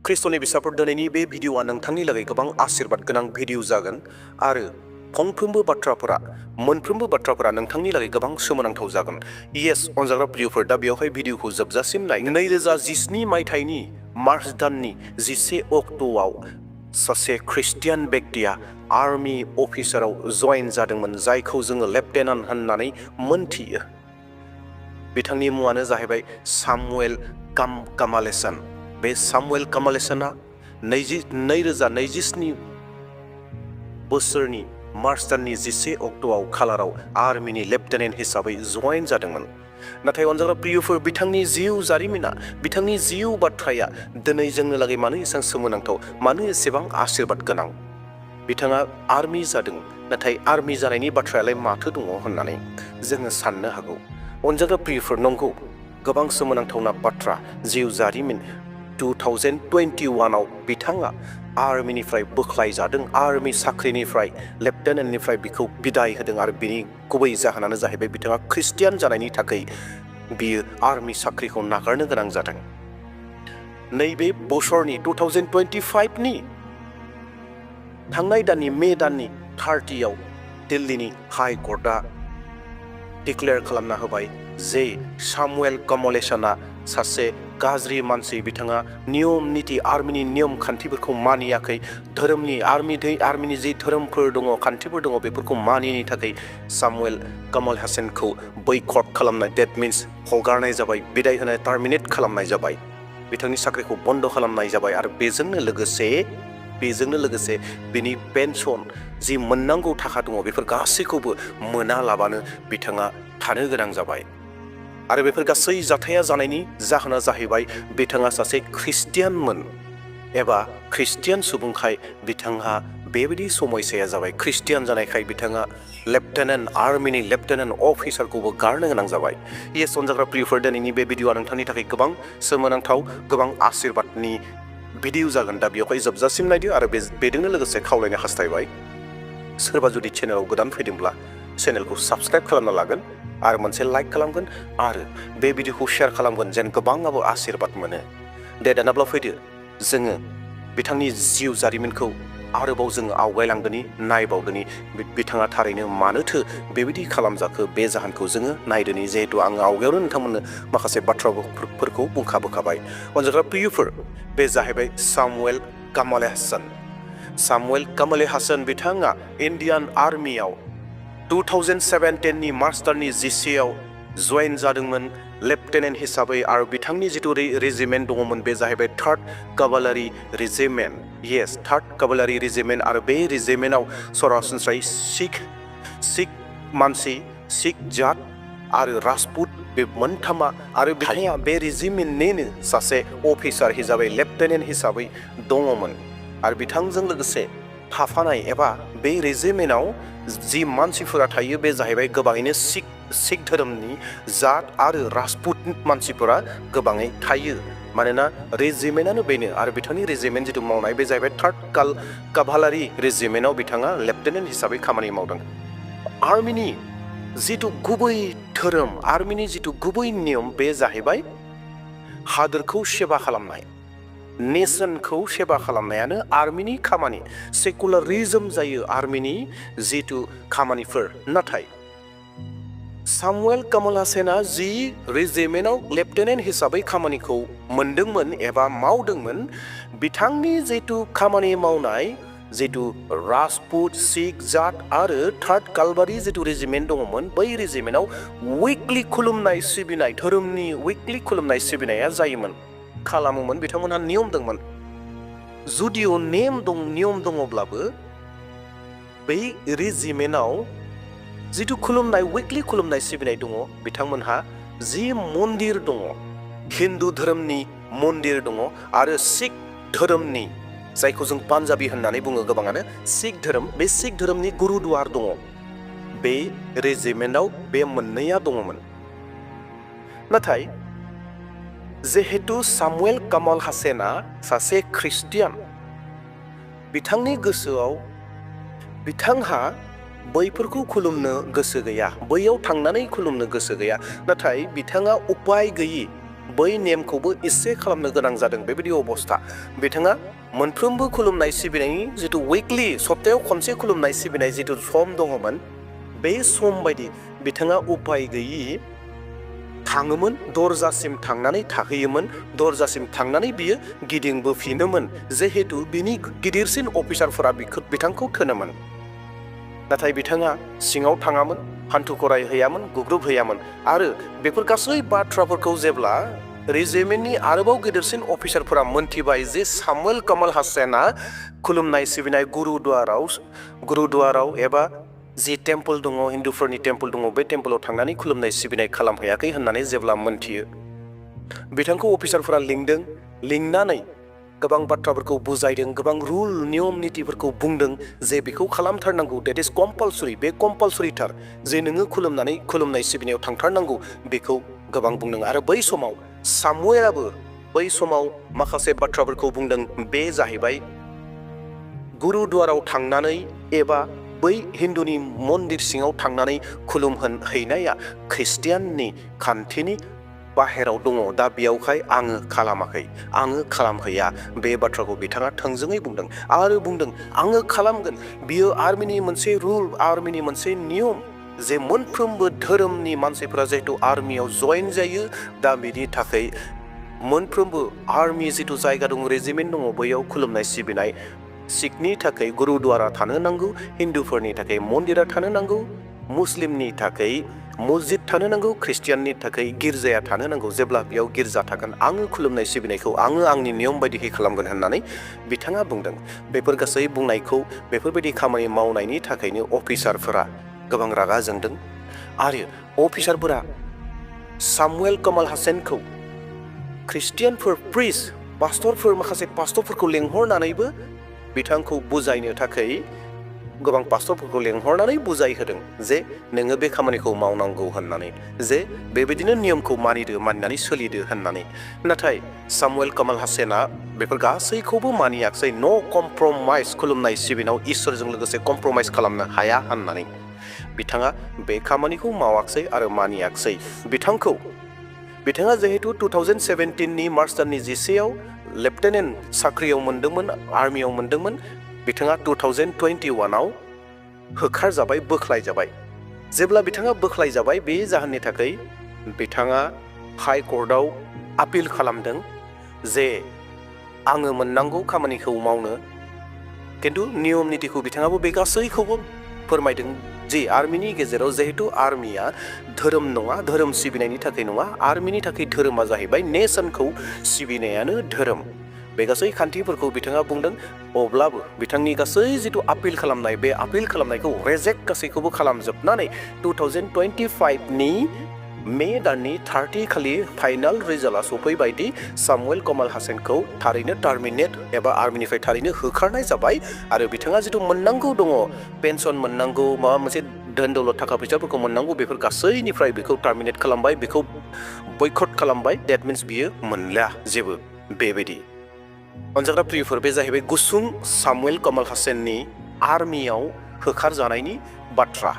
ख्रिस्ट'नि बिसाफोर दिनैनि बे भिडिअ'आ नोंथांनि लागै गोबां आशीर्बाद गोनां भिडिअ जागोन आरो मोनफ्रोमबो बाथ्राफोरा नोंथांनि लागै गोबां सोमोनांथाव जागोन। येस अनजाग्रा प्रियफोर, दा बेवहाय भिडिअ'खौ जोबजासिम नाय। 2017 मायथाइनि मार्च दाननि 11 अक्ट'आव सासे ख्रिस्टियान बेक्तिया आर्मी अफिसाराव जयेन जादोंमोन, जायखौ जोङो लेफ्टेनेन्ट होननानै मोनथियो। बिथांनि मुङानो जाहैबाय सामुएल कामालेसन। बे सामुएल कामालेसना 2027 बोसोरनि मार्च दाननि 11 अक्ट'आव खालाराव आर्मिनि लेफ्टेनेन्ट हिसाबै जयेन जादोंमोन। नाथाय अनजाग्रा प्रियफोर, बिथांनि जिउ जारिमिना, बिथांनि जिउ बाथ्राया दिनै जोंनो लागै मानो एसेबां सोमोनांथाव, मानो एसेबां आशीर्बाद गोनां? बिथाङा आर्मि जादों, नाथाय आर्मि जानायनि बाथ्रायालाय माथो दङ होननानै जोङो साननो हागौ। अनजाग्रा प्रियफोर, नंगौ, गोबां सोमोनांथावना बाथ्रा जिउ जारिमिन। 2021आव बिथाङा आर्मिनिफ्राय बोख्लायजादों, आर्मि साख्रिनिफ्राय लेफ्टेनेन्टनिफ्राय बिखौ बिदाय होदों आरो बिनि गुबै जाहोनानो जाहैबाय बिथाङा ख्रिस्टियान जानायनि थाखाय बियो आर्मि साख्रिखौ नागारनो गोनां जादों। नैबे बोसोरनि 2025नि थांनाय दाननि मे दाननि 30आव दिल्लीनि हाइ कर्टआ डिक्लेयार खालामना होबाय जे सामुएल कामालेसना सासे गाज्रि मानसि। बिथाङा नियम निति, आर्मिनि नियम खान्थिफोरखौ मानियाखै। आर्मिनि जि धोरोमफोर दङ, खान्थिफोर दङ, बेफोरखौ मानियैनि थाखाय सामुएल कामालेसनखौ बैकट खालामनाय, डेट मिन्स हगारनाय जाबाय, बिदाय होनाय, टार्मिनेट खालामनाय जाबाय, बिथांनि साख्रिखौ बन्द खालामनाय जाबाय आरो बेजोंनो लोगोसे बिनि पेन्सन जि मोननांगौ थाखा दङ, बेफोर गासैखौबो मोनालाबानो बिथाङा थानो गोनां जाबाय। आरो बेफोर गासै जाथाया जानायनि जाहोना जाहैबाय बिथाङा सासे ख्रिस्टियानमोन एबा ख्रिस्टियान सुबुंखाय बिथांहा बेबायदि समयसाया जाबाय। ख्रिस्टियान जानायखाय बिथाङा आर्मिनि लेफ्टेनेन्ट अफिसारखौबो गारनो गोनां जाबाय। येस अनजाग्रा प्रियफोर, दिनैनि बे भिडिअ'आ नोंथांनि थाखाय गोबां सोमोनांथाव, गोबां आशीर्बादनि भिडिअ जागोन। दा बेवहाय जोबजासिम नायदो आरो बेजोंनो लोगोसे खावलायनो हास्थायबाय, सोरबा जुदि चेनेलाव गोदान फैदोंब्ला चेनेलखौ साबस्क्राइब खालामना लागोन आरो मोनसे लाइक खालामगोन आरो बे भिडिअखौ शेयार खालामगोन, जेन गोबाङाबो आशीर्बाद मोनो। दे दानाब्ला फैदो, जोङो बिथांनि जिउ जारिमिनखौ आरोबाव जोङो आवगायलांदोनि, नायबावदोनि बिथाङा थारैनो मानोथो बेबायदि खालामजाखो, बे जाहोनखौ जोङो नायदोनि। जिहेतु आङो आवगायावनो नोंथांमोननो माखासे बाथ्राफोरखौ बुंखाबोखाबाय। अनजाग्रा प्रियफोर, बे जाहैबाय सामुएल कामालेसन। बिथाङा इण्डियान आर्मियाव 2017नि मार्च दाननि 11आव जयेन जादोंमोन लेफ्टेनेन्ट हिसाबै आरो बिथांनि जिथु रेजिमेन्ट दङमोन बे जाहैबाय 3rd cavalry regiment. Yes, 3rd cavalry regiment. आरो बे रेजिमेन्टआव सरासनस्रायै सिख मानसि, सिख जात आरो राजपुत, बे मोनथामा। आरो बिथाङा बे रेजिमेन्टनिनो सासे अफिसार हिसाबै, लेफ्टेनेन्ट हिसाबै दङमोन। आरो बिथांजों लोगोसे थाफानाय एबा बे रेजिमेन्टआव जि मानसिफोरा थायो बे जाहैबाय गोबाङैनो सिख धोरोमनि जात आरो राजपुत मानसिफोरा गोबाङै थायो। मानोना रेजिमेन्टआनो बेनो। आरो बिथांनि रेजिमेन्ट जिथु मावनाय बे जाहैबाय 3rd काभालारि रेजिमेन्टआव बिथाङा लेफ्टेनेन्ट हिसाबै खामानि मावदों। आर्मिनि जिथु गुबै धोरोम, आर्मिनि जिथु गुबै नियम, बे जाहैबाय हादोरखौ सेबा खालामनाय, नेसनखौ सेबा खालामनायानो आर्मिनि खामानि। सेकुलारिज्म जायो आर्मिनि जिथु खामानिफोर। नाथाय सामुएल कामालेसना जि रेजिमेन्टआव लेफ्टेनेन्ट हिसाबै खामानिखौ मोनदोंमोन एबा मावदोंमोन, बिथांनि जिथु खामानि मावनाय जिथु राजपुत, सिख जात आरो 3rd काभालारि जिथु रेजिमेन्ट दङमोन, बै रेजिमेन्टआव उइकलि खुलुमनाय सिबिनाय, धोरोमनि उइकलि खुलुमनाय सिबिनाया जायोमोन, खालामोमोन। बिथांमोनहा नियम दंमोन। जुदिअ नियम दङब्लाबो बै रेजिमेन्टआव जिथु खुलुमनाय, उइकलि खुलुमनाय सिबिनाय दङ, बिथांमोनहा जि मन्दिर दङ, हिन्दु धोरोमनि मन्दिर दङ आरो सिख धोरोमनि, जायखौ जों पान्जाबि होननानै बुङो गोबाङानो, सिख धोरोम, बे सिख धोरोमनि गुरुद्वार दङ। बे रेजिमेन्टआव बे मोननैया दङमोन। नाथाय जिहेतु सामुएल कामालेसना सासे ख्रिस्टियान, बिथांनि गोसोआव बिथांहा बैफोरखौ खुलुमनो गोसो गैया, बैयाव थांनानै खुलुमनो गोसो गैया। नाथाय बिथाङा उपाय गैयि, बै नेमखौबो एसे खालामनो गोनां जादों। बेबायदि अबस्था बिथाङा मोनफ्रोमबो खुलुमनाय सिबिनायनि जिथु उइकलि सप्तायाव खनसे खुलुमनाय सिबिनाय जिथु सम दङमोन, बे सम बायदि बिथाङा उपाय गैयि थाङोमोन, दरजासिम थांनानै थाहैयोमोन, दरजासिम थांनानै बियो गिदिंबोफिनोमोन, जिहेतु बिनि गिदिरसिन अफिसारफोरा बिथांखौ थोनोमोन। नाथाय बिथाङा सिङाव थाङामोन, हान्थु खरायहैयामोन, गुग्रुबहैयामोन। आरो बेफोर गासै बाथ्राफोरखौ जेब्ला रेजिमेन्टनि आरोबाव गिदिरसिन अफिसारफोरा मोनथिबाय जे सामुएल कमल हासैनआ खुलुमनाय सिबिनाय गुरुद्वाराव एबा जि टेम्पल दङ, हिन्दुफोरनि टेम्पल दङ, बे टेम्पलाव थांनानै खुलुमनाय सिबिनाय खालामहैयाखै होननानै जेब्ला मोनथियो, बिथांखौ अफिसारफोरा लिंनानै गोबां बाथ्राफोरखौ बुजायदों, गोबां रुल नियम नितिफोरखौ बुंदों जे बेखौ खालामथारनांगौ, डेट इज कम्पालसरि, बे कम्पालसरिथार जे नोङो खुलुमनाय सिबिनायाव थांथारनांगौ, बेखौ गोबां बुंदों। आरो बै समाव सामुएलाबो बै समाव माखासे बाथ्राफोरखौ बुंदों। बे जाहैबाय गुरुद्वाराव थांनानै एबा बै हिन्दुनि मन्दिर सिङाव थांनानै खुलुमहैनाया ख्रिस्टियाननि खान्थिनि बाहेराव दङ। दा बेयावहाय आङो खालामाखै, आङो खालामहैया, बे बाथ्राखौ बिथाङा थोंजोङै बुंदों। आरो बुंदों आङो खालामगोन, बियो आर्मिनि मोनसे रुल, आर्मिनि मोनसे नियम, जे मोनफ्रोमबो धोरोमनि मानसिफोरा जिहेतु आर्मियाव जयेन जायो, दा बिनि थाखाय मोनफ्रोमबो आर्मि जिथु जायगा दङ, रेजिमेन्ट दङ, बैयाव खुलुमनाय सिबिनाय, सिखनि थाखाय गुरुद्वारा थानो नांगौ, हिन्दुफोरनि थाखाय मन्दिरा थानो नांगौ, मुस्लिमनि थाखाय मस्जिद थानो नांगौ, ख्रिस्टियाननि थाखाय गिर्जाया थानो नांगौ। जेब्ला बेयाव गिर्जा थागोन, आङो खुलुमनाय सिबिनायखौ आङो आंनि नियम बायदियै खालामगोन होननानै बिथाङा बुंदों। बेफोर गासै बुंनायखौ, बेफोरबायदि खामानि मावनायनि थाखायनो अफिसारफोरा गोबां रागा जोंदों। आरो अफिसारफोरा सामुएल कमल हासैनखौ ख्रिस्टियानफोर, प्रिस्ट, माखासे पास्टरफोरखौ लेंहरनानैबो बिथांखौ बुजायनो थाखाय गोबां पास्टरफोरखौ लेंहरनानै बुजायहोदों जे नोङो बे खामानिखौ मावनांगौ होननानै, जे बेबायदिनो नियमखौ मानिनानै सोलिदो होननानै। नाथाय सामुएल कमल हासैनआ बेफोर गासैखौबो मानियाखसै। न' कमप्रमाइज, खुलुमनाय सिबिनायाव इसोरजों लोगोसे कमप्रमाइज खालामनो हाया होननानै बिथाङा बे खामानिखौ मावाखसै आरो मानियाखसै। बिथाङा जिहेतु 2017नि मार्च दाननि 10आव लेफ्टेनेन्ट साख्रियाव मोनदोंमोन, आर्मियाव मोनदोंमोन, बिथाङा 2021आव होखारजाबाय, बोख्लायजाबाय। जेब्ला बिथाङा बोख्लायजाबाय, बे जाहोननि थाखाय बिथाङा हाइ कर्टआव आपिल खालामदों जे आङो मोननांगौ खामानिखौ मावनो। खिन्थु नियम नितिखौ बिथाङाबो बे गासैखौबो फोरमायदों जे आर्मिनि गेजेराव जिहेतु आर्मिया धोरोम नङा, धोरोम सिबिनायनि थाखाय नङा, आर्मिनि थाखाय धोरोमा जाहैबाय नेसनखौ सिबिनायानो धोरोम। बे गासै खान्थिफोरखौ बिथाङा बुंदों। अब्लाबो बिथांनि गासै जिथु आपिल खालामनाय, बे आपिल खालामनायखौ रेजेक्ट गासैखौबो खालामजोबनानै 2025नि मे दाननि 30 खालि फाइनाल रिजाल्टआ सफैबायदि सामुएल कमल हासैनखौ थारैनो टार्मिनेट एबा आर्मिनिफ्राय थारैनो होखारनाय जाबाय। आरो बिथाङा जिथु मोननांगौ दङ, पेन्सन मोननांगौ, माबा मोनसे धोन दौलत थाखा फैसाफोरखौ मोननांगौ, बेफोर गासैनिफ्राय बेखौ टार्मिनेट खालामबाय, बेखौ बयकट खालामबाय। डेट मिन्स बियो मोनला जेबो। बेबायदि अनजाग्रा प्रियफोर, बे जाहैबाय गुसुं सामुएल कमल हासैननि आर्मियाव होखारजानायनि बाथ्रा।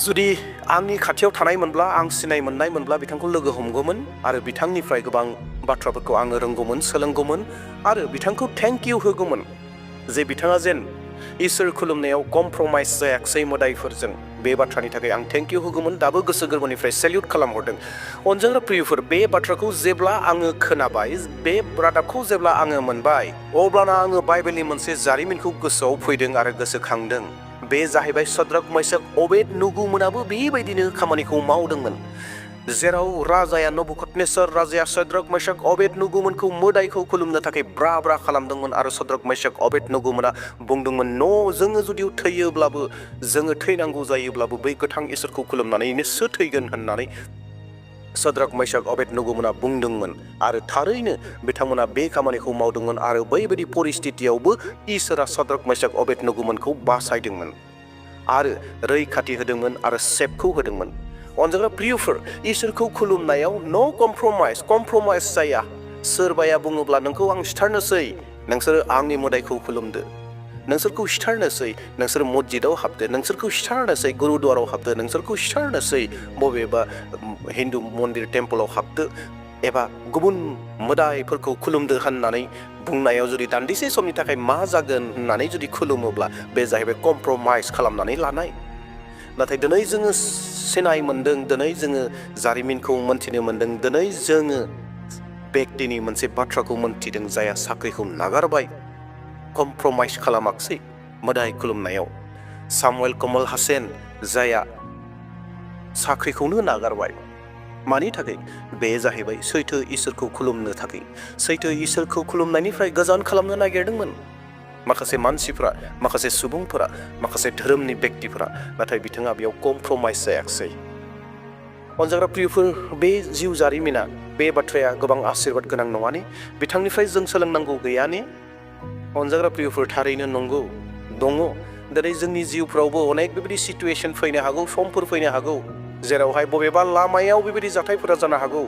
जुदि आंनि खाथियाव थानाय मोनब्ला, आं सिनाय मोननाय मोनब्ला बिथांखौ लोगो हमगौमोन आरो बिथांनिफ्राय गोबां बाथ्राफोरखौ आङो रोंगौमोन, सोलोंगौमोन आरो बिथांखौ थेंक इउ होगौमोन जे बिथाङा जेन इसोर खुलुमनायाव कमप्रमाइज जायाखसै मोदायफोरजों। बे बाथ्रानि थाखाय आं थेंक इउ होगौमोन। दाबो गोसो गोरबोनिफ्राय सेल्युट खालामहरदों। अनजाग्रा प्रियफोर, बे बाथ्राखौ जेब्ला आङो खोनाबाय, बे रादाबखौ जेब्ला आङो मोनबाय, अब्लाना आङो बाइबेलनि मोनसे जारिमिनखौ गोसोआव फैदों आरो गोसोखांदों। बे जाहैबाय सद्रक, मैसाक, अबेदनगो मोनाबो बेबायदिनो खामानिखौ मावदोंमोन। जेराव राजाया नबुकदनेस्सर राजाया सद्रक, मैसाक, अबेदनगो मोनखौ मोदायखौ खुलुमनो थाखाय ब्रा ब्रा खालामदोंमोन आरो सद्रक, मैसाक, अबेदनगो मोना बुंदोंमोन, न' जोङो जुदि थैयोब्लाबो, जोङो थैनांगौ जायोब्लाबो बै गोथां इसोरखौ खुलुमनानैसो थैगोन होननानै सद्रक, मैसाक, अबेदनगो मोना बुंदोंमोन। आरो थारैनो बिथांमोना बे खामानिखौ मावदोंमोन आरो बैबायदि परिस्थितियावबो इसोरा सद्रक, मैसाक, अबेदनगो मोनखौ बासायदोंमोन आरो रैखाथि होदोंमोन आरो सेफखौ होदोंमोन। अनजाग्रा प्रियफोर, इसोरखौ खुलुमनायाव नो कमप्रमाइज जाया। सोरबाया बुङोब्ला नोंखौ आं सिथारनोसै, नोंसोरो आंनि मोदायखौ खुलुमदो। नोंसोरखौ सिथारनोसै नोंसोर मस्जिदाव हाबदो नोंसोरखौ सिथारनोसै गुरुद्वाराव हाबदो नोंसोरखौ सिथारनोसै बबेबा हिन्दु मन्दिर टेम्पलाव हाबदो एबा गुबुन मोदायफोरखौ खुलुमदो होननानै बुंनायाव जुदि दान्दिसे समनि थाखाय मा जागोन होननानै जुदि खुलुमोब्ला बे जाहैबाय कमप्रमाइज खालामनानै लानाय। नाथाय दिनै जोङो सिनाय मोन्दों, दिनै जोङो जारिमिनखौ मोनथिनो मोन्दों, दिनै जोङो बेक्तिनि मोनसे बाथ्राखौ मोनथिदों जायहा साख्रिखौ नागारबाय, कमप्रमाइज खालामाखिसै मोदाय खुलुमनायाव। सामुएल कमल हासेन जायहा साख्रिखौनो नागारबाय। मानि थाखाय? बे जाहैबाय सैथो इसोरखौ खुलुमनो थाखाय। सैथो इसोरखौ खुलुमनायनिफ्राय गोजान खालामनो नागिरदोंमोन माखासे मानसिफ्रा, माखासे सुबुंफोरा, माखासे धोरोमनि बेक्तिफोरा, नाथाय बिथाङा बेयाव कमप्रमाइज जायाखिसै। अनजाग्रा प्रियफोर, बे जिउ जारिमिना, बे बाथ्राया गोबां आशीर्बाद गोनां नङाने? बिथांनिफ्राय जों सोलोंनांगौ गैयाने? अनजाग्रा प्रियफोर, थारैनो नंगौ, दङ। दिनै जोंनि जिउफ्रावबो अनेक बेबायदि सिटुएसन फैनो हागौ, समफोर फैनो हागौ, जेरावहाय बबेबा लामायाव बेबायदि जाथायफोरा जानो हागौ,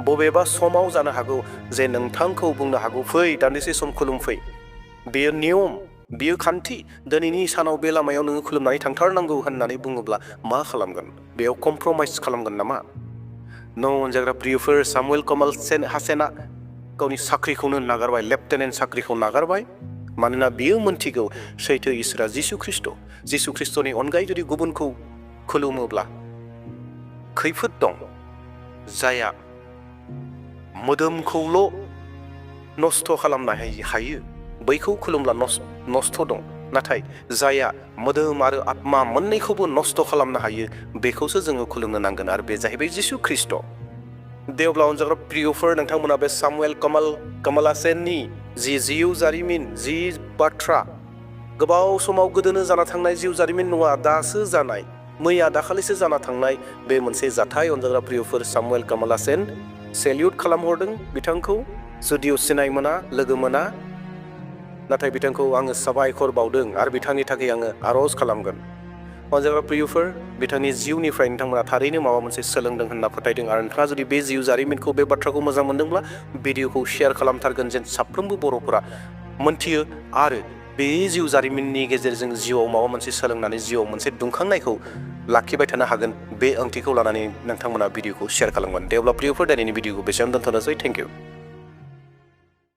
बबेबा समाव जानो हागौ जे नोंथांखौ बुंनो हागौ फै दान्दिसे सम खुलुमफै। बेयो नियम, बेयो खान्थि, दिनैनि सानाव बे लामायाव नोङो खुलुमनानै थांथारनांगौ होननानै बुङोब्ला मा खालामगोन? बेयाव कमप्रमाइज खालामगोन नामा? न' अनजाग्रा प्रियफोर, सामुएल कमल हासेना गावनि साख्रिखौनो नागारबाय, लेफ्टेनेन्ट साख्रिखौ नागारबाय। मानोना बियो मोनथिगौ सैथो इसोरा जिसु ख्रिस्ट'नि अनगायै जुदि गुबुनखौ खुलुमोब्ला खैफोद दं। जायहा मोदोमखौल' नस्थ' खालामनो हायो बैखौ खुलुमब्ला नस्थ' दं। नाथाय जायहा मोदोम आरो आत्मा मोननैखौबो नस्थ' खालामनो हायो बेखौसो जोङो खुलुमनो नांगोन, आरो बे जाहैबाय जिसु ख्रिस्ट'। दे अब्ला अनजाग्रा प्रियफोर, नोंथांमोना बे सामुएल कमल हासेननि जि जिउ जारिमिन, जि बाथ्रा, गोबाव समाव गोदोनो जाना थांनाय जिउ जारिमिन नङा, दासो जानाय, मैया दाखालिसो जाना थांनाय बे मोनसे जाथाय। अनजाग्रा प्रियफोर, सामुएल कमल हासेन, सेल्युट खालामहरदों बिथांखौ। जुदिअ सिनाय मोना, लोगो मोना, नाथाय बिथांखौ आङो साबायखर बावदों आरो बिथांनि थाखाय आङो आर'ज खालामगोन। अनजाग्रा प्रियफोर, बिथांनि जिउनिफ्राय नोंथांमोना थारैनो माबा मोनसे सोलोंदों होनना फोथायदों, आरो नोंथाङा जुदि बे जिउ जारिमिनखौ, बे बाथ्राखौ मोजां मोनदोंब्ला भिडिअखौ शेयार खालामथारगोन, जेन साफ्रोमबो बर'फोरा मोनथियो आरो बे जिउ जारिमिननि गेजेरजों जिउआव माबा मोनसे सोलोंनानै जिउआव मोनसे दुंखांनायखौ लाखिबाय थानो हागोन। बे ओंथिखौ लानानै नोंथांमोना भिडिअखौ शेयार खालामगोन। दे अब्ला प्रियफोर, दिनैनि भिडिअखौ बेसेबां दोनथ'नोसै। Thank you.